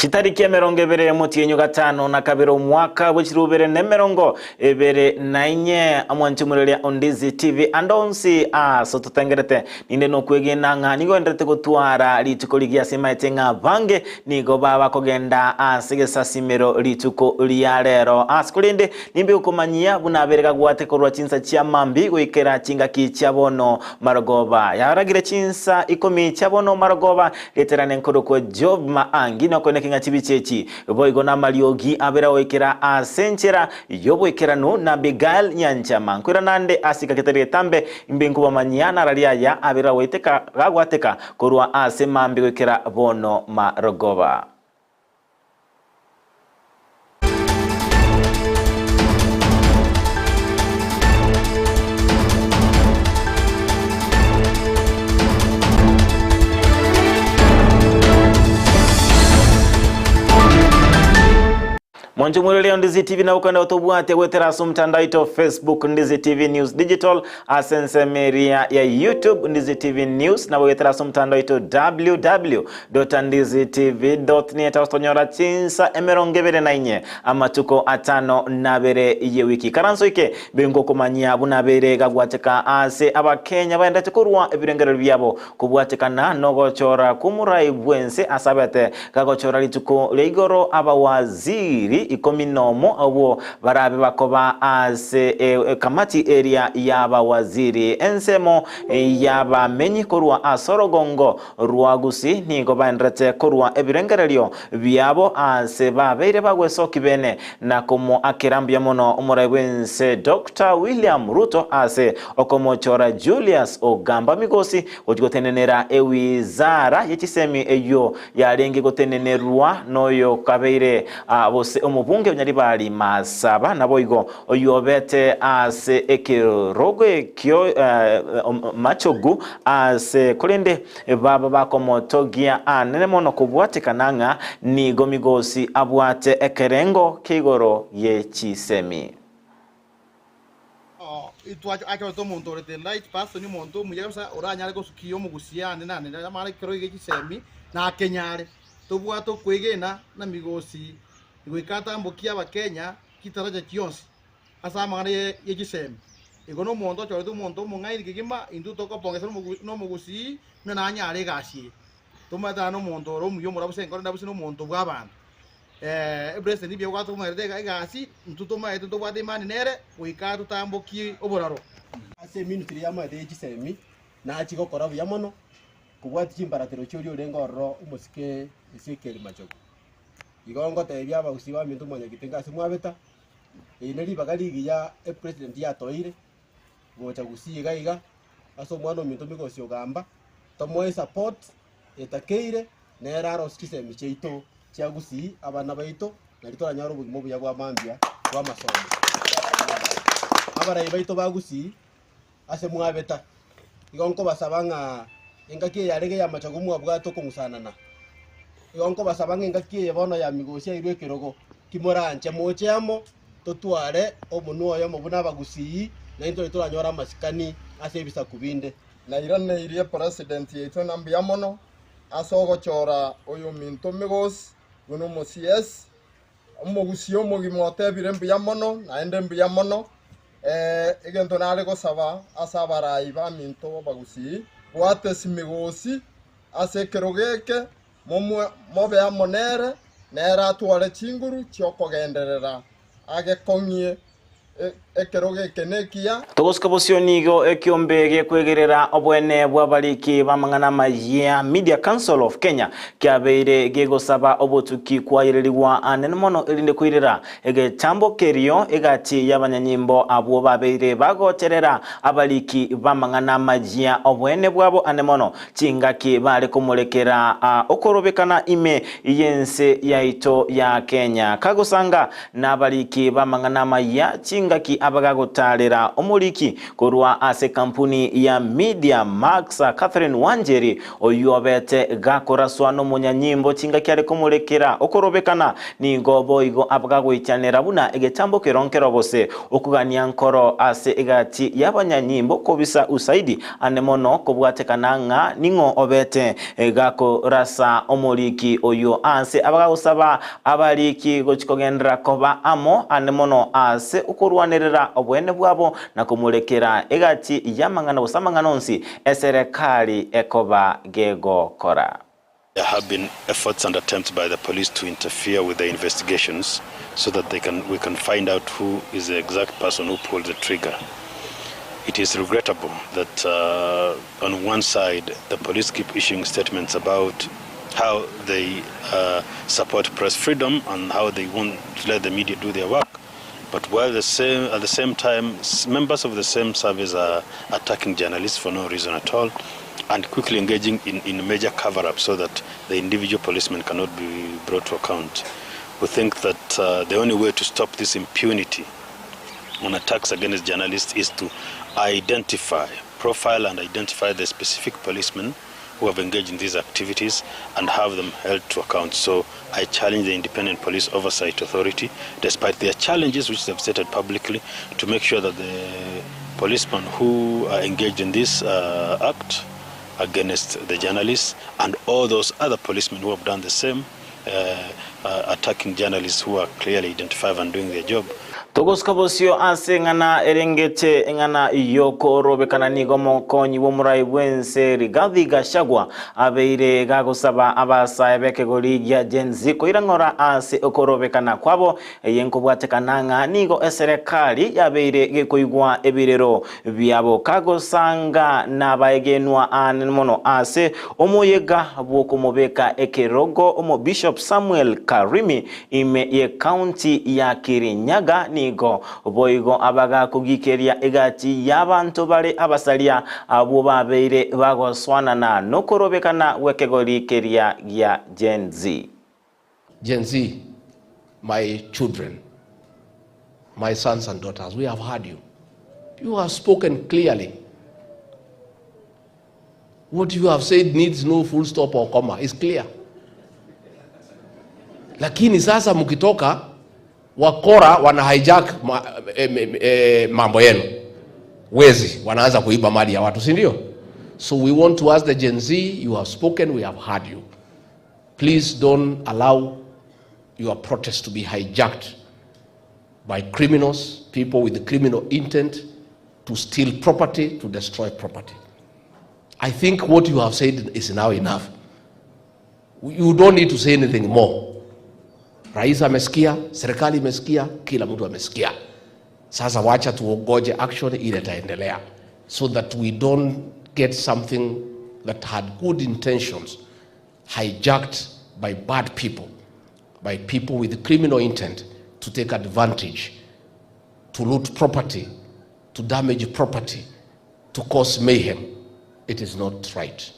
Chitariki 20 omotienyi gatano na kabere omwaka bwe chirubere na 24 omwanchi omoreria o Ndizi TV ande onsi ase ototengerete ninde nokwegena ng'a nigo oenderete gotwara rituko rigiya ase emaete ng'a abange nigo baba kogenda ase egesasimero rituko ria rero ase korende nimbe gokomanyia buna abere gagwate korwa chinsa chia mambi goikera chingaki chia bono marogoba yaragire chinsa ikomi chia bono marogoba Geterane nkorokwa Job Maangi nokoineke ng'a chibicha echi boigo namariogi abere goikera ase enchera y'oboikeranu na Abigail Nyanchama. Nkoirana ande ase ekaka etari getambe imbe nkobamanyia narari aya abere agoiteka gagwateka korwa ase mambia goikera bono marogoba. Mwancho mwirire Ndizi TV na ukanda otobwate gwetera ase omotandao oito Facebook Ndizi TV News Digital ase ensemo eria ya YouTube Ndizi TV News nabo gwetera ase omotandao oito www.ndizitv.net ase tonyora chinsa 24 amatuko atano na abere yewiki. Karanso ike bengokomanyia buna abere gagwateka ase abakenya baendete korwa ebirengererio biabo kobwatekana nogochora kw'omorai bw'ense ase abete gagochora rituko ria igoro abawaziri ikomi nomo abwo barabe bakoba ase ekamati eria y'abawaziri ensemo y'abamenyi korwa ase orogongo rwa Gusii nigo baenderete korwa ebirengererio biabo aase babeire bagwesoki bene na komoakera mbuya mono omorai bw'ense Doctor William Ruto ase okomochora Julius Ogamba Migosi gochia gotenenera ewizara ye chisemi eyio yarenge gotenenerwa noyokabeire gose omobunge o Nyaribari Masaba naboigo oyobete ase ekerogo ekio machogu ase korende baba bakomotogia anene mono kobwatekana ng'a nigo Migosi abwate ekerengo kia igoro ye chisemi. Achorete omonto ore the right person, omonto omuya kabisa oranyare gosukia omogusia ande na ande amang'ana ekero iga chisemi nakenyare. Tobwate okwegena na Migosi goika atambokie abakenya chitaracha chionsi ase amang'ana ye chisemi. Igo nomonto ochorete omonto omong'aini kegima, intwe tokopongesa nomogusii buna nanyare egasi eye. Tomaete naende omonto ore omuya omorabu ase enkoro endabu ase nomonto bw'abanto. Epresident mbuya gwatomoerete egasi, intwe tomaete ntobwate imani nere goika totambokie oboraro. Ase eministry y'amaete ye chisemi nachie gokora buya mono kobwatia chimbaratero chioria orenge ororo omosike Ezekiel Machogu. Igo ngotebia abagusii baminto mwanyagete ase mwabeta, eri ne ribaga rigiya epresident yatoeire gocha gusii iga iga ase omwana ominto Migosi Ogamba, tomoe esupport etakeire nere arosie chisemi chiaito chia gusii abana baito nari toranyore obogima obuya bwa mambia bwa amasomo. Abarai baito ba gusii ase mwabeta, igo nkobasaba ng'a engaki eye yarenge y'amachogo mwabwate okong'usanana, igo nkobasaba ng'a engaki eye bono ya Migosi airwe ekerogo, timoranche moche amo, totware omonwa oyomo buna abagusii, naintwe nari toranyore amasikani ase ebisaku binde. Nairaneirie president yaito na mbuya mono ase ogochora oyominto Migosi buna omo CS, omogusii omogima otebire mbuya mono naende mbuya mono. Egento nare gosaba ase abarai baminto abagusii, bwate simigosi ase ekerogo eke, mobe amo nere, nere atware chinguru chi'okogenderera agekong'ie ekerogo eke nekiya. Togosika bosio nigo ekiombe gekwegerera obwene bw'abariki b'amang'ana amayia Media Council of Kenya kiabeire gegosaba obotuki kwayererigwa anene mono erinde koirera Egetambo kerio egati y'abanyanyimbo abwo babeire bagocherera abariki b'amang'ana amayia oboene bwabo ane mono, chingaki bare komorekera okorobekana ime y'ense yaito ya Kenya. Kagosanga nabariki b'amang'ana amayia chingaki. abagagotaarera omoriki korwa ase ekampuni ya Media Max Catherine Wanjeri oyio obete gakoraswa nomonyanyimbo chingaki are komorekera okorobekana nigo boigo abagagoichanera buna egetambo kero nkero gose okogania nkoro ase egati y'abanyanyimbo kobisa usaidi ane mono kobwatekana ng'a ning'o obete gakorasa omoriki oyio ase abagagosaba abariki gochia kogenderera koba amo ane mono ase okorwanerera oboene bwabo na komorekera egati y'amang'ana gose amang'ana onsi eserekari ekoba gegokora. There have been efforts and attempts by the police to interfere with the investigations so that they can, we can find out who is the exact person who pulled the trigger. It is regrettable that uh, on one side the police keep issuing statements about how they uh, support press freedom and how they won't let the media do their work. But while the same, at the same time, members of the same service are attacking journalists for no reason at all and quickly engaging in, in major cover-up so that the individual policemen cannot be brought to account. We think that uh, the only way to stop this impunity on attacks against journalists is to identify, profile and identify the specific policemen who have engaged in these activities and have them held to account. So I challenge the Independent Police Oversight Authority, despite their challenges which they've stated publicly, to make sure that the policemen who are engaged in this uh, act against the journalists and all those other policemen who have done the same, uh, uh, attacking journalists who are clearly identified and doing their job. Togosuka bosio ase eng'ana erengete eng'ana y'okorobekana nigo omokonyi bw'omorai bw'ense Rigathi Gachagua abeire gagosaba abasae b'ekegori gia Gen Z koirang'ora ase okorobekana kwabo eye nkobwatekana ng'a nigo eserekari yabeire gekoigwa ebirero biabo kagosanga nabaegenwa aane mono ase omoyega bw'okomobeka ekerogo Omobishop Samuel Karimi Ime y'ecounty ya Kirinyaga nigo boigo abagakogikeria egati y'abanto bare abasaria abwo babeire bagosoanana nokorobekana gw'ekegori keria gia Gen Z. Gen Z, my children, my sons and daughters, we have heard you. You have spoken clearly. What you have said needs no full stop or comma. It's clear. Lakini sasa mkitoka wakora wana hijack ma, eh, eh, mambo yenu, wezi wanaanza kuiba mali ya watu, si ndio? So we want to ask the Gen Z, you have spoken, we have heard you. Please don't allow your protest to be hijacked by criminals, people with criminal intent to steal property, to destroy property. I think what you have said is now enough. You don't need to say anything more. Rais amesikia, serikali imesikia, kila mtu amesikia. Sasa wacha tuongoje action ile itaendelea so that we don't get something that had good intentions hijacked by bad people, by people with criminal intent to take advantage, to loot property, to damage property, to cause mayhem. It is not right.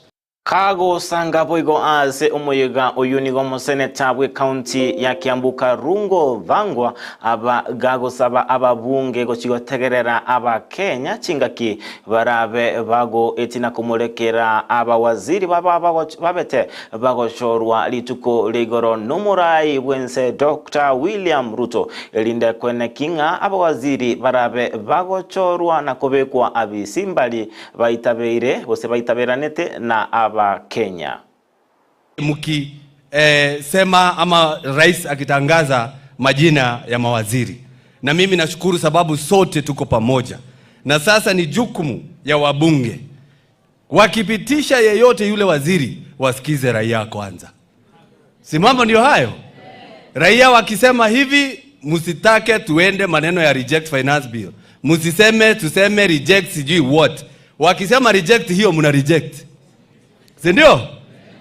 Kagosanga boigo ase omoyega oyo nigo omoseneta bw'ecounty ya Kiambu Karungo Thang'wa aba gagosaba ababunge gochi gotegerera abakenya chingaki barabe bago etina komorekera abawaziri baba babete bagochorwa rituko rigoro nomorai bwense Dr. William Ruto erinde kweneki ng'a abawaziri barabe bagochorwa na kobekwa abisi mbari baitabeire gose baitaberanete na Abakenya. Mki eh, sema ama rais akitangaza majina ya mawaziri, na mimi nashukuru sababu sote tuko pamoja, na sasa ni jukumu ya wabunge wakipitisha yeyote yule waziri wasikize raia kwanza. Si mambo ndio hayo? Raia wakisema hivi, msitake tuende maneno ya reject finance bill, msiseme tuseme reject sijui what. Wakisema reject hiyo mna reject, si ndio?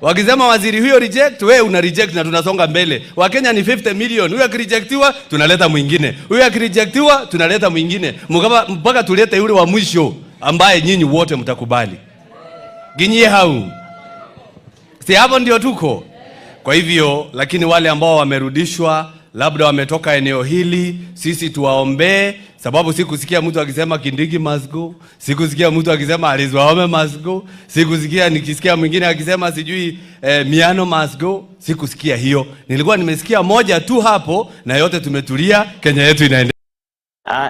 Wakisema waziri huyo reject, we una reject na tunasonga mbele. Wakenya ni 50 million, huyo akirejectiwa tunaleta mwingine, huyo akirejectiwa tunaleta mwingine, mpaka tulete yule wa mwisho ambaye nyinyi wote mtakubali. Ginyie hau, si hapo ndio tuko? Kwa hivyo, lakini wale ambao wamerudishwa labda wametoka eneo hili, sisi tuwaombee. Sababu sikusikia mtu akisema Kindiki must go, sikusikia mtu akisema Alice Wahome must go, sikusikia nikisikia mwingine akisema sijui Miano must go, sikusikia hiyo. Nilikuwa nimesikia moja tu hapo, na yote tumetulia, Kenya yetu inaendelea.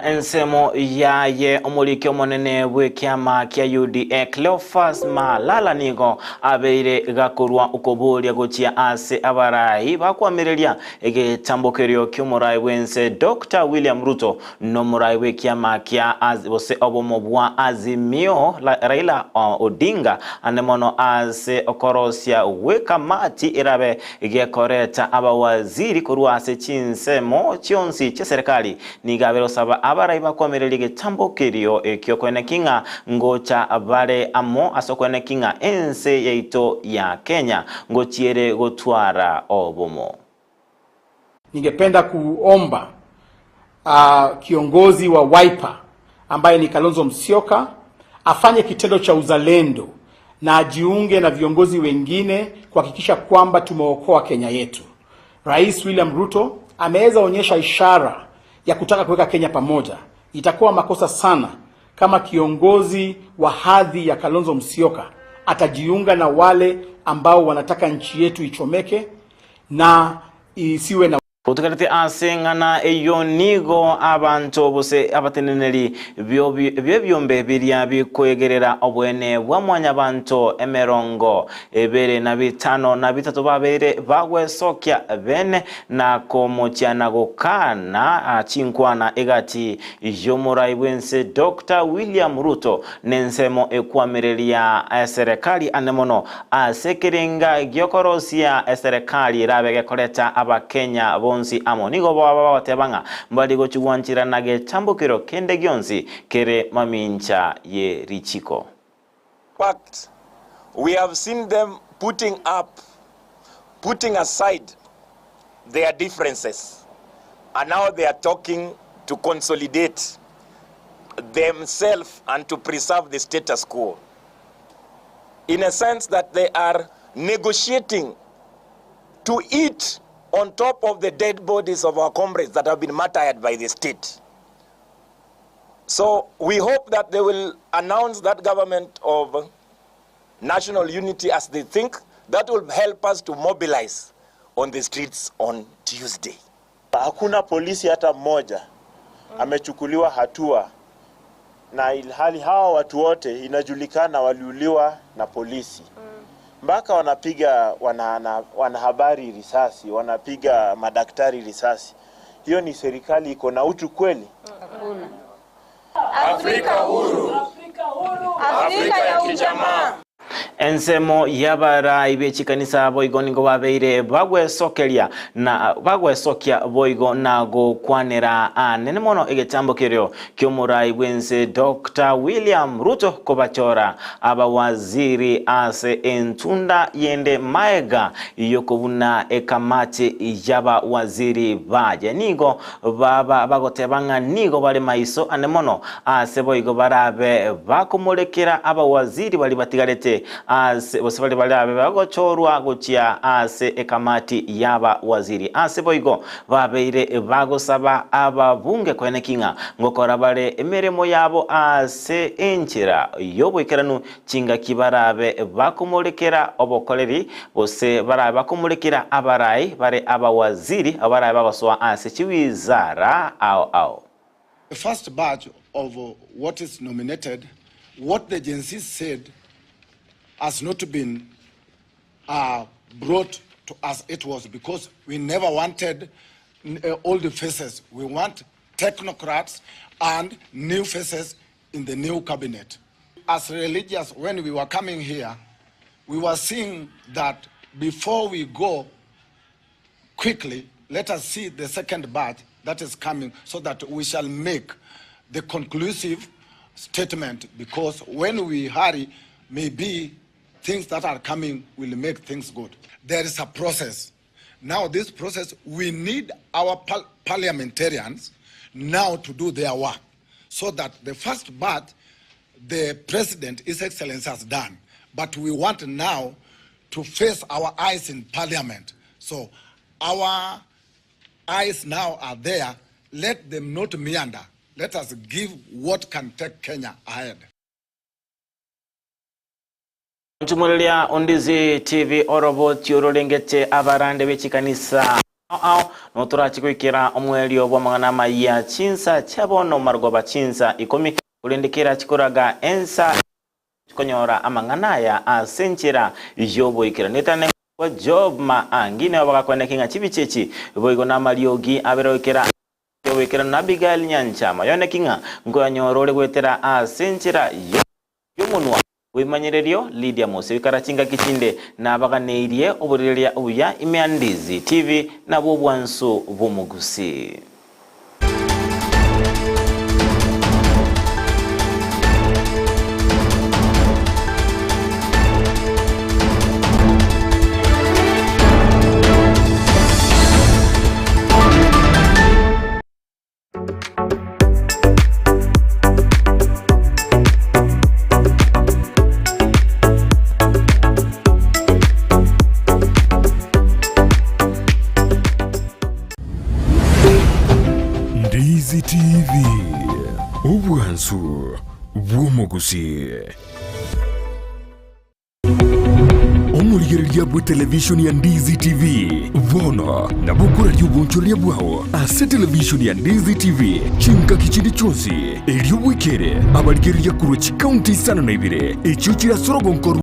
Ensemo yaye omoriki omonene bw'ekiama kia UDA Cleophas Malala nigo abeire gakorwa okoboria gochia ase abarai bakwamireria egetambokerio ki'omorai bwense Dr. William Ruto n'omorai bw'ekiama kia gose obomo bwa Azimio Raila Odinga ande mono ase okorosia gw'ekamati erabe gekoreta abawaziri korwa ase chinsemo chionsi chia serikali. Nigo abere osaba abarai bakwamireria egetambokerio ekio koeneki ng'a ngocha bare amo ase okoeneki ng'a ense yaito ya Kenya ngochiere gotwara obomo. Ningependa kuomba kiongozi wa Wiper ambaye ni Kalonzo Musyoka afanye kitendo cha uzalendo na ajiunge na viongozi wengine kuhakikisha kwamba tumeokoa Kenya yetu. Rais William Ruto ameweza onyesha ishara ya kutaka kuweka Kenya pamoja. Itakuwa makosa sana kama kiongozi wa hadhi ya Kalonzo Musyoka atajiunga na wale ambao wanataka nchi yetu ichomeke na isiwe na Otukarete ase ng'ana eyo nigo abanto bose abateneneri byebyombe biria bikwegerera obwene bwa mwanyabanto 253 babere bagwesokia bene na komochiana gokana chinkwana egati y'omorai bwense Dr. William Ruto nensemo ekwamireria eserikali ane mono ase ekerenga giokorosia eserikali erabe gekoreta abakenya bonsi amo. Nigo baba bagoteba ng'a mbari gochigwanchirana getambukiro kende gionsi kere mamincha ye richiko. Fact, we have seen them putting aside their differences, and now they are talking to consolidate themselves and to preserve the status quo. In a sense that they are negotiating to eat on top of the dead bodies of our comrades that have been martyred by the state. So we hope that they will announce that government of national unity as they think. That will help us to mobilize on the streets on Tuesday. Hakuna polisi hata mmoja amechukuliwa hatua, na ilhali hawa watu wote inajulikana waliuliwa na polisi. Mpaka wanapiga wanahabari risasi, wanapiga madaktari risasi. Hiyo ni serikali iko na utu kweli? Hakuna. Afrika huru. Afrika ya ujamaa. Ensemo y'abarai b'echikanisa boigo nigo babeire bagwesokeria na bagwesokia boigo na gokwanera anene mono egetambo kerio ki'omorai bwense Dr. William Ruto kobachora abawaziri ase entunda yende maega yokobuna ekamati y'abawaziri baje. Nigo baba bagoteba ng'a nigo bari maiso ane mono ase boigo barabe bakomorekera abawaziri bari batigarete ase bose bari barabe bagochorwa gochia ase ekamati y'abawaziri. Ase boigo babeire bagosaba ababunge kwenekinga ngokora bare emeremo yabo ase enchera y'oboikeranu chingaki barabe bakomorekera obokoreri bose barabe bakomorekera abarai bare abawaziri abarabe bagosoa ase chiwizara ao ao. The first batch of what is nominated, what the Gen Z said has not been brought to us. It was because we never wanted old faces. We want technocrats and new faces in the new cabinet. As religious, when we were coming here, we were seeing that before we go quickly, let us see the second batch that is coming so that we shall make the conclusive statement, because when we hurry, maybe things that are coming will make things good. There is a process. Now this process, we need our parliamentarians now to do their work so that the first batch, the president, His Excellency, has done. But we want now to face our eyes in parliament. So our eyes now are there. Let them not meander. Let us give what can take Kenya ahead. Nchumureria Ondizi TV oroboti ororengete abarande be chikanisa ao ao notorachi goikera omwerio bw'amang'ana amaya chinsa chia bono marogoba chinsa ikomi korende kerachi koraga ensa konyora amang'ana aya ase enchera y'oboikeranu. Etane kwa Job Maangi nabo bagakwaneki ng'a chibicha echi boigo namariogi abere goikera y'oboikeranu na Abigail Nyanchama yoneki ng'a nkoyanyora ore goetera ase enchera y'omonwa bw'ebimanyererio Lydia Mose oikara chingaki chinde nabaganeirie oborireria obuya ime ya Ndizi TV nabwo obwansu bw'omogusii. Ndizi TV, obwansu bw'omogusii. Omorigereria bw'etelevishoni ya Ndizi TV bono nabo okoraria obonchoreria bwao ase televishoni ya Ndizi TV chingaki chinde chionsi, erio bwekere abarigereria korwa chikaunti isano na ibere echio chire ase orogonko rwa.